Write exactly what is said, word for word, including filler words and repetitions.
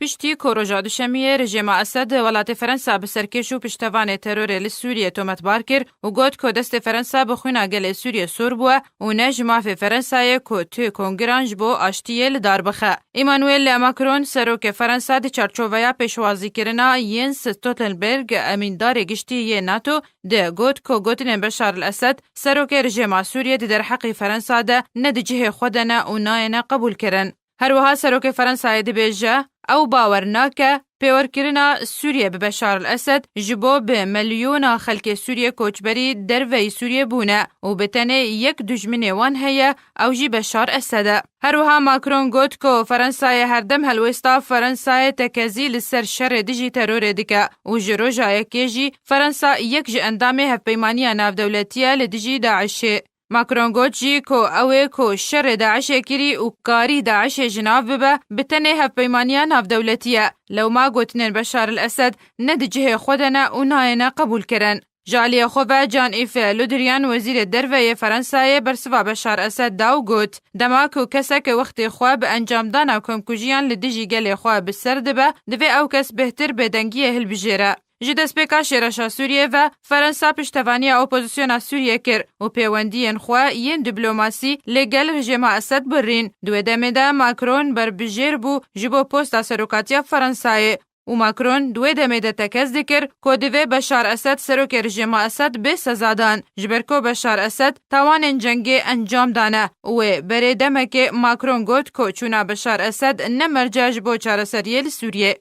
Piştî ku roja Duşemiyê rejêma Esed welatê Ferensa bi serkêş û piştevanê terorê li Sûriyê tometbar kir û got ku destê Ferensa bi xwîna gelê Sûriyê sor bûye û ne ji mafê Ferensayê ku tu kongiran ji bo aştiyê li dar bixe. Emmanuel Macron, serokê Ferensa, di çarçoveya pêşwazîkirina Jens Stoltenberg, emîndarê giştî yê nato, de got ku gotinên Beşar el-Esed, serokê rejêma Sûriyê, di derheqî Ferensa de ne di cihê xwe de ne û nayêne qebûlkirin. Her wiha serokê Ferensayê dibêje, ew bawer nake pêwerkirina Sûriyê bi Beşar el-Esed ji bo bi milyona xelkê Sûriyê koçberî derveyî Sûriyê bûne û bi tenê yek dijminê wan heye, ew jî Beşar Esed e. Her wiha Macron got ku Ferensayê herdem helwêsta Ferensayê tekezî li ser şerê dijî terorê dike û ji roja yekê jî Ferensa yek ji endamê Hevpeymaniya Navdewletî ye li dijî DAIŞê. Macron got jî ku ew ê ku şerê DAIŞê kirî û karî DAIŞê ji nav bibe, bi tenê Hevpeymaniya Navdewletî ye. Lewma gotinên Beşar el-Esed ne di cihê xwe de ne û nayêne qebûlkirin. Ji aliyê xwe ve Jean-Yves Le Drian, wezîrê derve yê Ferensayê, bersiva Beşar Esed da û got, dema ku kesek wextê xwe bi encamdana komkujiyan li dijî gelê xwe bi ser dibe, divê ew kes bêhtir bêdengiyê hilbijêre. Ji destpêka şêreşa Sûriyê ve Ferensa piştevaniya opozisyona Sûriyê kir û pêwendiyên xwe yên diplomasî li gel rejêma Esed birîn. Di wê demê de Macron berbijêr bû ji bo posta serokatiya Ferensayê. Û Macron di wê demê de tekez dikir ku divê Beşar Esed, serokê rejêma Esed, bê sezadan, ji ber ku Beşar Esed tawanên cengê encam dane û wê berê demekê Macron got ku çûna Beşar Esed ne merce ji bo çareseriyê li Sûriyê.